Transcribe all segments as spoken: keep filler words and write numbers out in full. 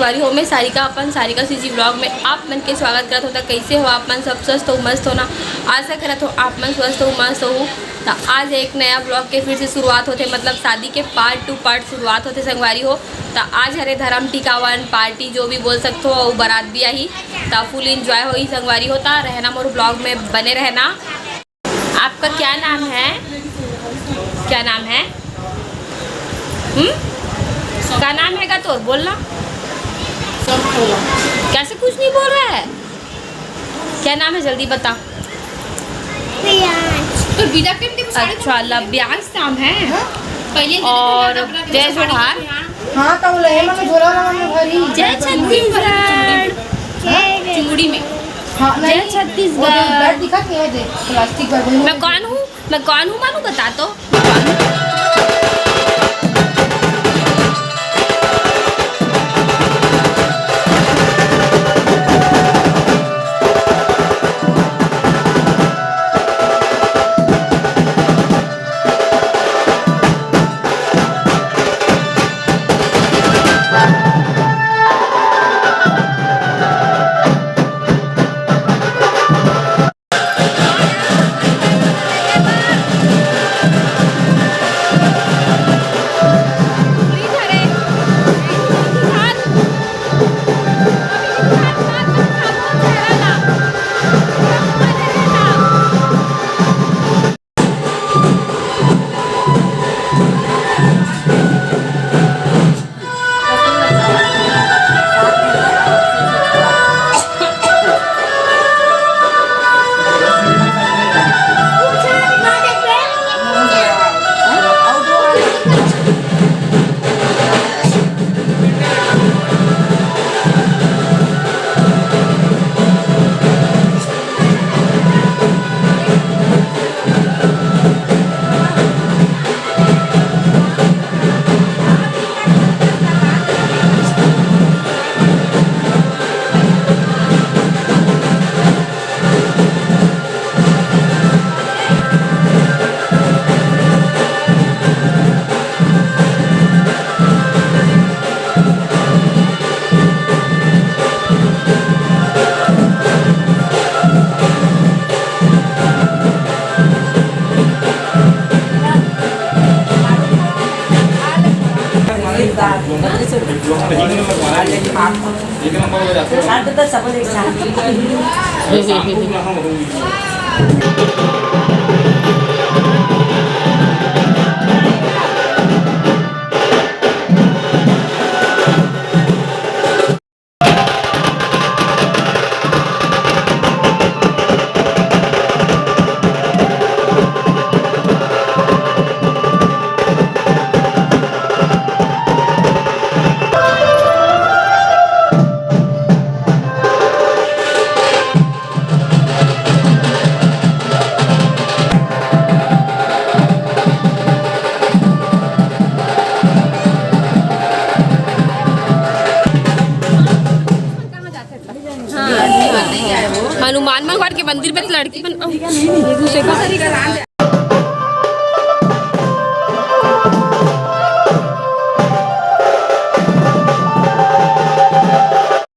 संगवारी हो, मैं सारिका, अपन सारिका सीजी व्लॉग में आप मन के स्वागत करत हों। त कइसे हो आप मन? सब स्वस्थ हो, मस्त हो ना? आशा करत हों आप मन स्वस्थ हो, मस्त हो। त आज एक नया व्लॉग के फिर से शुरुआत होथे, मतलब शादी के पार्ट टू पार्ट शुरुआत होथे संगवारी हो। त आज हरे धर्म टिकावन पार्टी, जो भी बोल सकत हो, अउ बारात भी आही, त फुल एंजॉय होही संगवारी हो। त रहना मोर व्लॉग में, बने रहना। आपका क्या नाम है? क्या नाम है? हम्म? का नाम है गा तोर? बोलना। कैसे कुछ नहीं बोल रहा है? क्या नाम है, जल्दी बता। प्रियांश। तो विदा कर दे, साढ़े अच्छा, लव्यांश नाम है। हाँ? पहले और जय जोहार। हाँ, तो ले, मैं झोला वाला में भरी। जय छत्तीसगढ़। जय चुंगड़ी में। हाँ, जय नहीं, छत्तीसगढ़। वो जो बैग दिखा के है, देख, प्लास्टिक बैग, वही मैं में। कौन हूँ? मैं कौन हूँ मालूम? बता तो। हनुमान भगवान के मंदिर में तो लड़की बन, अ, दूसरे का।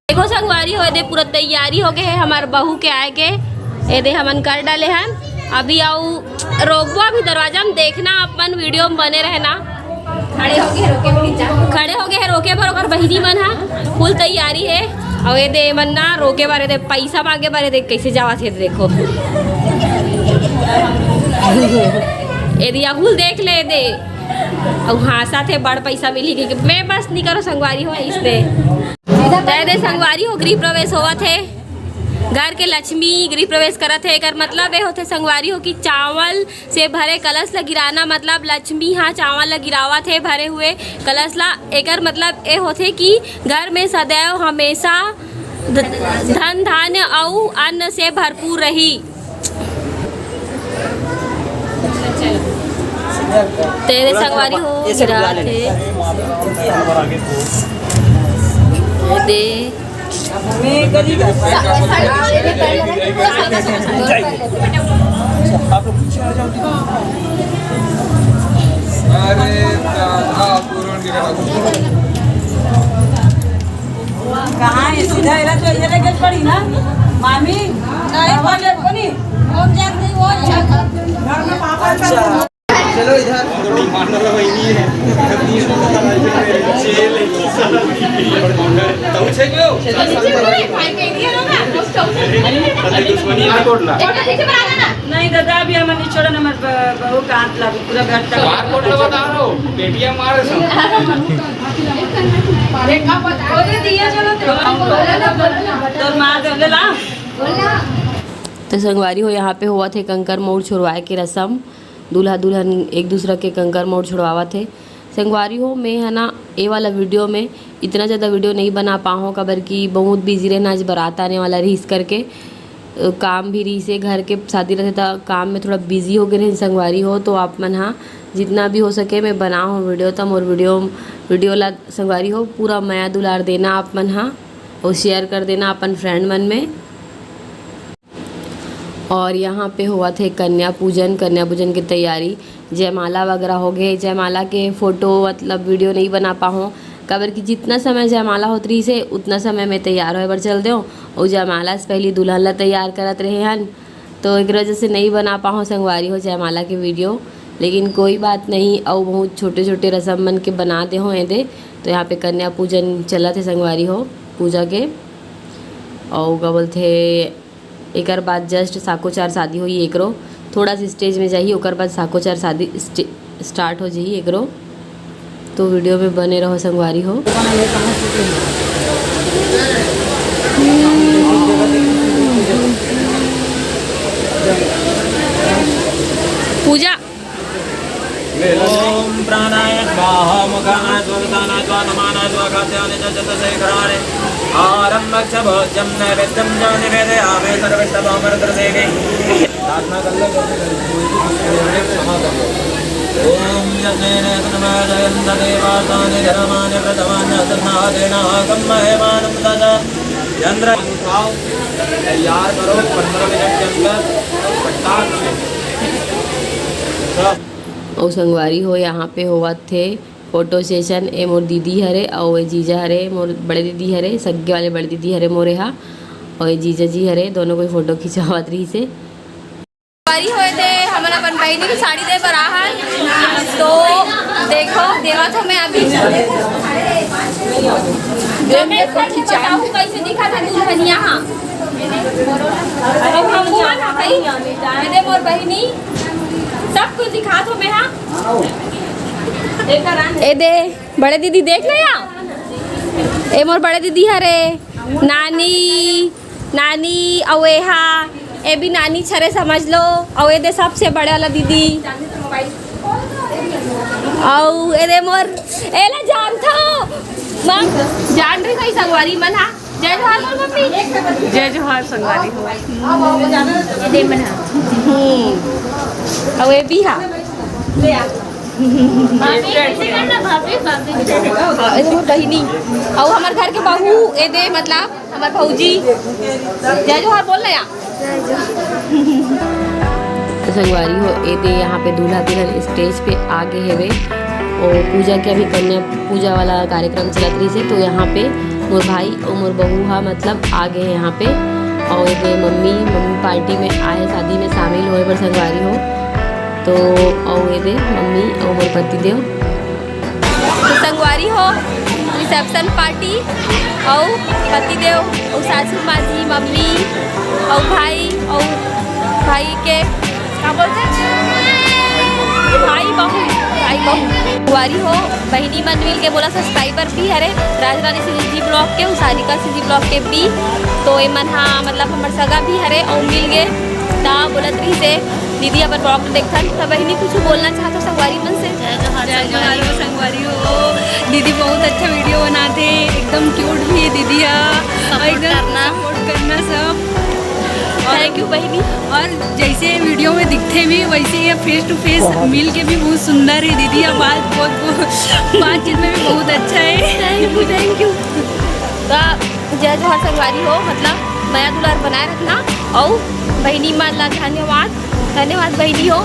देखो संगवारी हो, एदे पूरा तैयारी हो गए है हमार बहू के आए के। एदे हमन कर डाले हन। अभी आऊ रोकबो, अभी दरवाजा में देखना, अपन वीडियो में बने रहना। खड़े हो गए रोके बर, खड़े हो गए है रोके बर ओकर बहिनी मन हा। फुल तैयारी है। अउ एदे मन ना रोके बर, एदे पैसा मांगे बर, एदे कैसे जावत है, देखो। एदे या फुल देख ले, एदे। अउ हाँसत हे, बड़ पैसा मिलही कहिके। मैं बस नहीं करो संगवारी हो इसने। त एदे संगवारी हो, गृह प्रवेश होवत हे। घर के लक्ष्मी गृह प्रवेश करत हे। एकर मतलब ए होथे संगवारी हो कि चावल से भरे कलश ल गिराना, मतलब लक्ष्मी हा चावल ल गिरावत हे भरे हुए कलश ला। एकर मतलब ए होथे कि घर में सदैव हमेशा ध-, धन धान्य अउ अन्न से भरपूर रही। त एदे संगवारी हो, गिरात हे। एदे। अरे, राधा पूरण के कथा। कहाँ है? सीधा एला तो ये लेके पड़ी ना, मामी। नहीं, वो ले, वो नहीं। हम जान नहीं, वो अच्छा। चलो इधर। नहीं दादा, अभी हम नहीं छोड़न, हमर ब-, बहू का हाथ लागू, पूरा घर तक। बार कोड ला बता रहा हूँ, पेटियां मारे सब। तोर माँ दे ला। तो संगवारी हो, यहाँ पे होवत हे कंकर मउर छोड़वाए के रसम। दूल्हा दुल्हन एक दूसरा के कंकर मउर छोड़वावत हे। संगवारी हो, मैं ह ना, ए वाला वीडियो में इतना ज़्यादा वीडियो नहीं बना पाहूँ, काबर कि बहुत बिजी रहना, आज बारात आने वाला रहिस करके, अ, काम भी रहिस हे, घर के शादी रहथे त काम में थोड़ा बिजी हो गए रहे संगवारी हो। तो आप मन हा जितना भी हो सके मैं बनाहूँ वीडियो, त मोर वीडियो, वीडियो ला संगवारी हो पूरा मया दुलार देना आप मन हा, और शेयर कर देना अपन फ्रेंड मन में। और यहाँ पे होवत हे कन्या पूजन। कन्या पूजन की तैयारी, जयमाला वगैरह हो गए। जयमाला के फोटो मतलब वीडियो नहीं बना पाहूँ, काबर कि जितना समय जयमाला होत रहिस हे उतना समय में तैयार होए बर चल देव। और जयमाला से पहले दुल्हन ला तैयार करत रहे हन, तो एक वजह से नहीं बना पाहूँ संगवारी हो जयमाला के वीडियो। लेकिन कोई बात नहीं, अउ बहुत छोटे छोटे रसम मन के बना दे हो एदे। तो यहाँ पे कन्या पूजन चलत हे संगवारी हो, पूजा के। अउ का बोलथे, एकर बाद जस्ट साकोचार शादी होई एकरो, थोड़ा सा स्टेज में जाही, ओकर बाद साकोचार शादी स्टे-, स्टार्ट हो जाही एकरो। तो वीडियो में बने रहो संगवारी हो। पूजा। ॐ प्राणाय स्वाहा, मुखानाय स्वाहा, उदराणाय स्वाहा, समानाय स्वाहा, खाद्यानि च चतुःशीघ्राणि। आहारं भक्ष्यं भोज्यं नैवेद्यं च निवेदयामि। सर्विष्टभोमर्तृसेवे। प्रार्थना कर लो, जैसे कर लो, कोई भी कुछ नहीं है, क्षमा कर लो। ॐ यज्ञेन यज्ञमयजयन्त देवास्तानि धर्माणि व्रतवाञ्छसन्नादेन आगम्य हेमानं दद। चंद्र उठाओ, तैयार करो, पन्द्रह मिनट के अंदर फटाक से। सब। ओ संगवारी हो, यहाँ पे होवत थे फोटो सेशन। ए मोर दीदी हरे, अउ ए जीजा हरे, मोर बड़े दीदी हरे, सग्गे वाले बड़े दीदी हरे मोरे हा, अउ ए जीजा जी हरे, दोनों कोई फोटो खिंचावत रहिसे। संगवारी हो, ए दे हमन अपन बहिनी के साड़ी दे बर आहन, तो देखो, देवत हो मैं अभी। बताओ कैसे दिखत हे दुल्हनिया हा। अब हम घूमत हा भाई, ए दे मोर बहिनी, सब कुछ दिखात हो मैं हा। ए दे बड़े दीदी देख ले या, ए मोर बड़े दीदी हरे, नानी, नानी, अउ ए हा, ए भी नानी छरे समझ लो, अउ ए दे सबसे बड़े वाला दीदी, अउ ए दे मोर, ए ला जानथो, माँ, जान रही कहीं संगवारी मन हा। जय जोहार बोल मम्मी। जय जोहार संगवारी हो। ए दे मन हा। हम्म। अउ ए भी हा। भाभी, ऐसे करना, भाभी, भाभी। हाँ, ए दे मोर बहिनी। अउ हमर घर के बहू, ए दे मतलब हमर भौजी। जय जोहार बोल ना या। तो संगवारी हो, ए दे यहाँ पे दूल्हा दुल्हन स्टेज पे आ गए हेवे। और पूजा के अभी कन्या पूजा वाला कार्यक्रम चलत रहिसे, तो यहाँ पे मोर भाई और मोर बहू हा मतलब आ गए यहाँ पे। और ए दे मम्मी, मम्मी पार्टी में आए, शादी में शामिल होए बर संगवारी हो। तो और ए दे मम्मी और मोर पति देव। तो संगवारी हो, रिसेप्शन पार्टी अउ पतिदेव अउ सासू माँ जी, मम्मी अउ भाई अउ भाई के का बोलते हैं? भाई बहू, भाई बहू। संगवारी हो, बहिनी मन मिल के बोला सब्सक्राइबर भी हरे राजरानी सीजी ब्लॉग के, उसारिका सीजी ब्लॉग के भी। तो ए मन हा मतलब हमर सगा भी हरे अउ मिल गए ता बोलत रहिसे दीदी अपन ब्लॉग देखथन। तो बहिनी कुछ बोलना चाहत हो संगवारी मन से? जय जोहार जय जोहार संगवारी हो। संगवारी हो। दीदी बहुत अच्छा वीडियो बनाते, एकदम क्यूट भी है दीदी हा। सपोर्ट और एकदम करना। सपोर्ट करना सब। और थैंक यू बहिनी। और जैसे वीडियो में दिखते भी वैसे ये फेस टू फेस मिल के भी बहुत सुंदर है दीदी। अब बात बहुत, बहुत बातचीत में भी बहुत अच्छा है। Thank you, thank you. तो जय जोहार संगवारी हो, मतलब मया दुलार बनाए रखना। और बहिनी मन ला धन्यवाद। धन्यवाद बहिनी हो,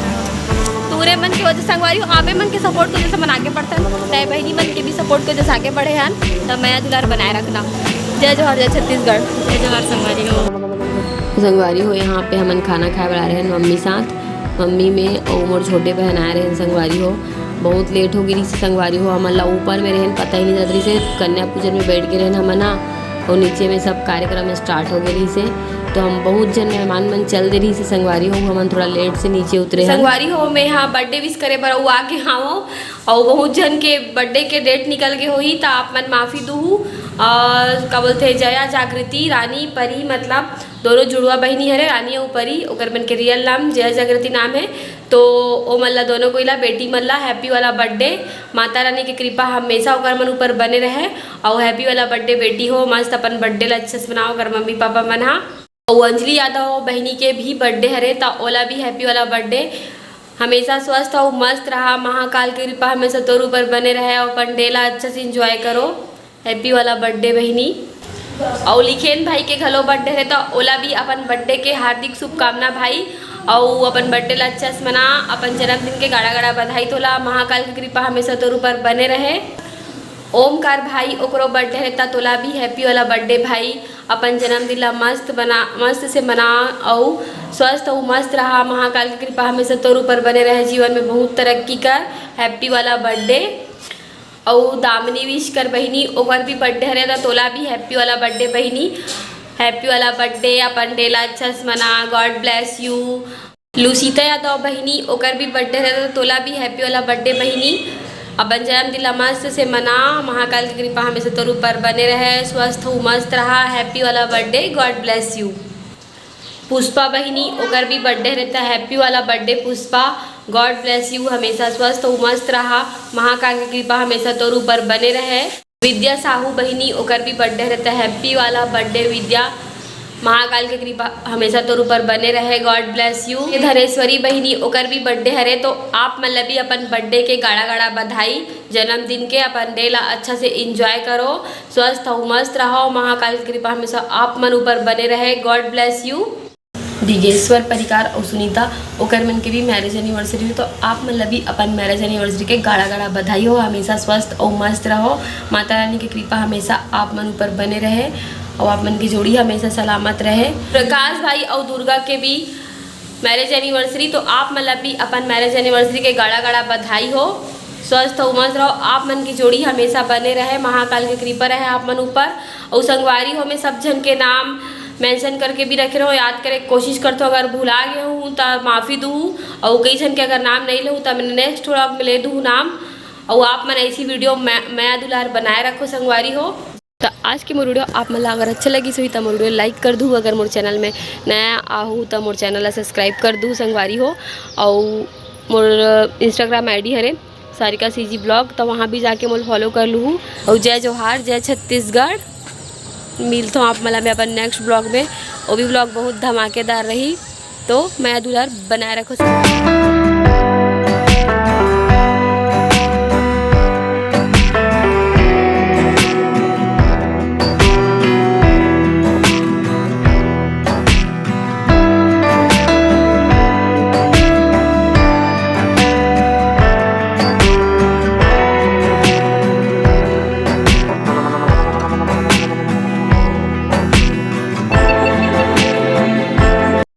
तोरे मन के वजह से संगवारी हो, आमे मन के सपोर्ट के वजह से मन आगे बढ़थन, तय बहिनी मन के भी सपोर्ट के वजह से आगे बढ़े हन, त मया दुलार बनाए रखना। जय जोहार, जय छत्तीसगढ़। जय जोहार संगवारी हो। संगवारी हो, यहाँ पे हमन खाना खाए बर आए रहेन मम्मी साथ। मम्मी, मैं अउ मोर छोटे बहन आए रहेन संगवारी हो। बहुत लेट हो गे रहिस हे संगवारी हो, हमन ला ऊपर में रहेन, पता ही नहीं चलत रहिस हे। कन्या पूजन में बैठ गे रहेन हमन हा, अउ नीचे में सब कार्यक्रम स्टार्ट हो गे रहिस हे। तो हम बहुत झन मेहमान मन चल दे रहिस हे संगवारी हो, हमन थोड़ा लेट से नीचे उतरे हन। संगवारी हो, मैं यहाँ बर्थडे विश करे बर अउ आगे हावों, अउ बहुत झन के बर्थडे के डेट निकल गे होही, त आप मन माफी दुहू। और का बोलथे, जया जागृति रानी परी, मतलब दोनों जुड़वा बहिनी हरे, रानी अउ परी, ओकर मन के रियल नाम जया जागृति नाम हे। तो ओ मन ला, दोनों कोई ला, बेटी मन ला हैप्पी वाला बर्थडे, माता रानी के कृपा हमेशा ओकर मन ऊपर बने रहे। अउ हैप्पी वाला बर्थडे बेटी हो, मस्त अपन बर्थडे ला अच्छे से मनाओ ओकर मम्मी पापा मन हा। अउ अंजलि यादव बहिनी के भी बर्थडे हरे, त ओला भी हैप्पी वाला बर्थडे। हमेशा स्वस्थ अउ मस्त रहा, महाकाल के कृपा हमेशा तोर ऊपर बने रहे, अउ अपन डे ला अच्छा से एंजॉय करो। हैप्पी वाला बर्थडे बहिनी। अउ लिखेन भाई के घलो बर्थडे हरे, त ओला भी अपन बर्थडे के हार्दिक शुभकामना भाई। अउ अपन बर्थडे ला अच्छा से मना, अपन जन्मदिन के गाड़ा गाड़ा बधाई तोला, महाकाल के कृपा हमेशा तोर ऊपर बने रहे। ओमकार भाई, ओकरो बर्थडे हरे, त तोला भी हैप्पी वाला बर्थडे भाई। अपन जन्मदिन ला मस्त बना, मस्त से मना, अउ स्वस्थ अउ मस्त रहा, महाकाल के कृपा हमेशा तोर ऊपर बने रहे, जीवन में बहुत तरक्की कर। हैप्पी वाला बर्थडे। अउ दामिनी विश कर बहिनी, ओकर भी बर्थडे हरे, त तोला भी हैप्पी वाला बर्थडे बहिनी। हैप्पी वाला बर्थडे, अपन डे ला अच्छा से मना, God bless you। लुसिता यादव बहिनी, ओकर भी बर्थडे हरे, त तोला भी हैप्पी वाला बर्थडे बहिनी। अपन जन्मदिन ला मस्त से मना, महाकाल के कृपा हमेशा तोर ऊपर बने रहे, स्वस्थ हो, मस्त रहा, हैप्पी वाला birthday, God bless you। Pushpa बहिनी, ओकर भी बर्थडे हरे, त हैप्पी वाला birthday Pushpa, God bless you, हमेशा स्वस्थ हो, मस्त रहा, महाकाल के कृपा हमेशा तोर ऊपर बने रहे। विद्या साहू बहिनी, ओकर भी बर्थडे हरे, त हैप्पी वाला बर्थडे विद्या, महाकाल के कृपा हमेशा तोर ऊपर बने रहे, God bless you। ये धनेश्वरी बहिनी, ओकर भी बर्थडे हरे, तो आप मन ला भी अपन बर्थडे के गाड़ा गाड़ा बधाई, जन्मदिन के। अपन डे ला अच्छा से एंजॉय करो, स्वस्थ हो, मस्त रहो, महाकाल के कृपा हमेशा आप मन ऊपर बने रहे, God bless you। दिगेश्वर परिकार अउ सुनीता, ओकर मन के भी मैरिज एनिवर्सरी हो, तो आप मन ला भी अपन मैरिज एनिवर्सरी के गाड़ा गाड़ा बधाई हो। हमेशा स्वस्थ अउ मस्त रहो, माता रानी के कृपा हमेशा आप मन ऊपर बने रहे, अउ आप मन के जोड़ी हमेशा सलामत रहे। प्रकाश भाई अउ दुर्गा के भी मैरिज एनिवर्सरी, तो आप मन ला भी अपन मैरिज एनिवर्सरी के गाड़ा गाड़ा बधाई हो। स्वस्थ अउ मस्त रहो, आप मन की जोड़ी हमेशा बने रहे, महाकाल के कृपा रहे आप मन ऊपर। अउ संगवारी हो, मैं सब झन के नाम मेंशन करके भी रखे रहो, याद करे के कोशिश करथो, अगर भुला गे हूँ त माफी दुहू। अउ कई झन के अगर नाम नहीं लेहूँ त मैं नेक्स्ट व्लॉग में ले दुहू नाम। अउ आप मन ऐसी वीडियो मया दुलार बनाए रखो संगवारी हो। त आज के मोर वीडियो आप मन ला अगर अच्छा लगिस होही त मोर वीडियो लाइक कर दुहू, अगर मोर चैनल में नया आहू त मोर चैनल ला सब्सक्राइब कर दुहू संगवारी हो। अउ मोर Instagram ID हरे सारिका CG vlog, त वहाँ भी जाके मोला फॉलो कर लुहू। अउ जय जोहार, जय छत्तीसगढ़। मिलथों आप मन ला मैं अपन नेक्स्ट व्लॉग में, वो भी व्लॉग बहुत धमाकेदार रही, तो मया दुलार बनाए रखो सब।